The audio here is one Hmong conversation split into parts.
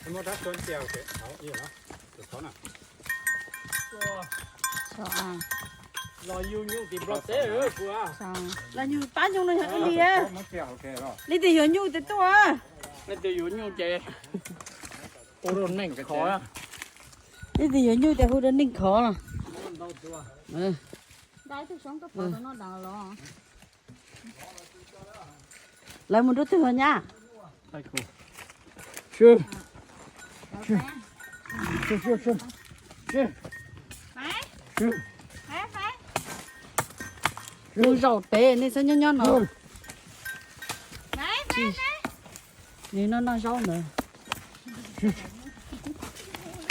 Los nyuj pab nyuj no yog li, li tias yuav nyuj tias tuaj, li tias yuav nyuj ces hu rau neej khov, li tias yuav nyuj ces hu rau neej khov los. Lawv mus nruab twg los nyab? Mus zaum pem nej txhob nyob nyob no. Nws noj noj zaub ntawd.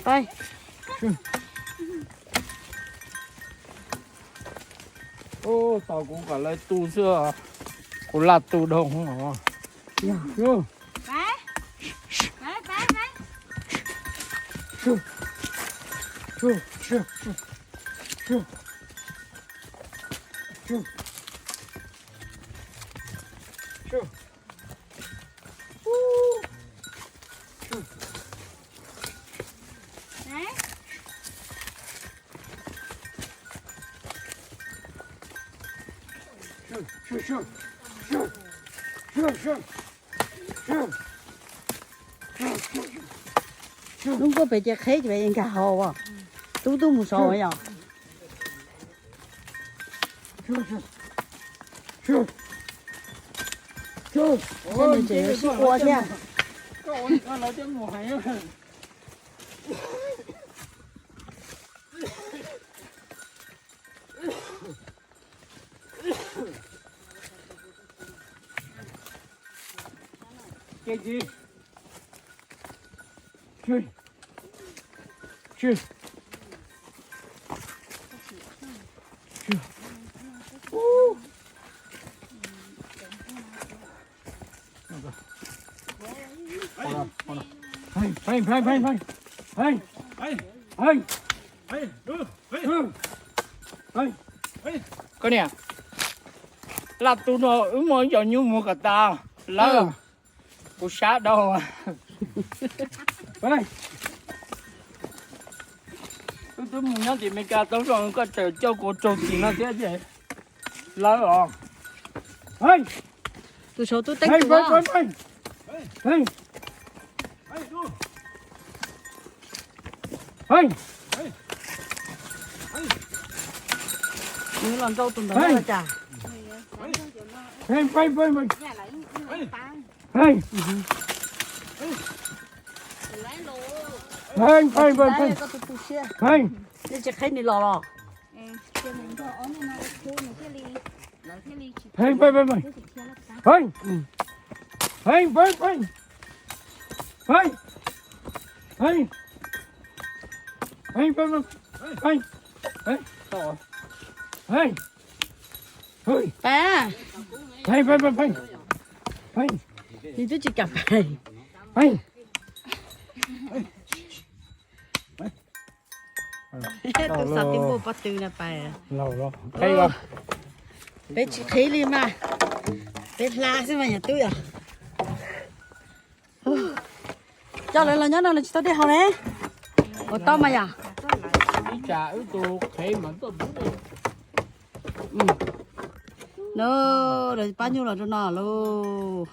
Pab. Tos kuv kom lawv tu xwb, kuv laj tu dhau os. Hnub nkuaj pem ces qheb ces nkag hauv, tub tub mus saud yom. Nws tseem yuav sib ua thiab. Koj niam, laj tu no wb muaj ib co nyuj muag kom tas lawm. Kuv sab dhau. Wb twb mus nyob tim Meskas tau zoo koj tseem coj kuv raug tim no thiab ces lawv os. Tus saud twb teeb tus. Nws los nrau tus ntawd los cas? Nej tsis qheb nws los los? Pab, nws twb tsis kam pab. Tus xav tib npuj pob tw na pab. Peb tsis qhib li mas, peb hla xwb mas yog tub yom. Coj lawv los nyob no lawv tsis tau dej haus ne. Ua tau mas yom. No, lawv pab nyuj los rau no lauj.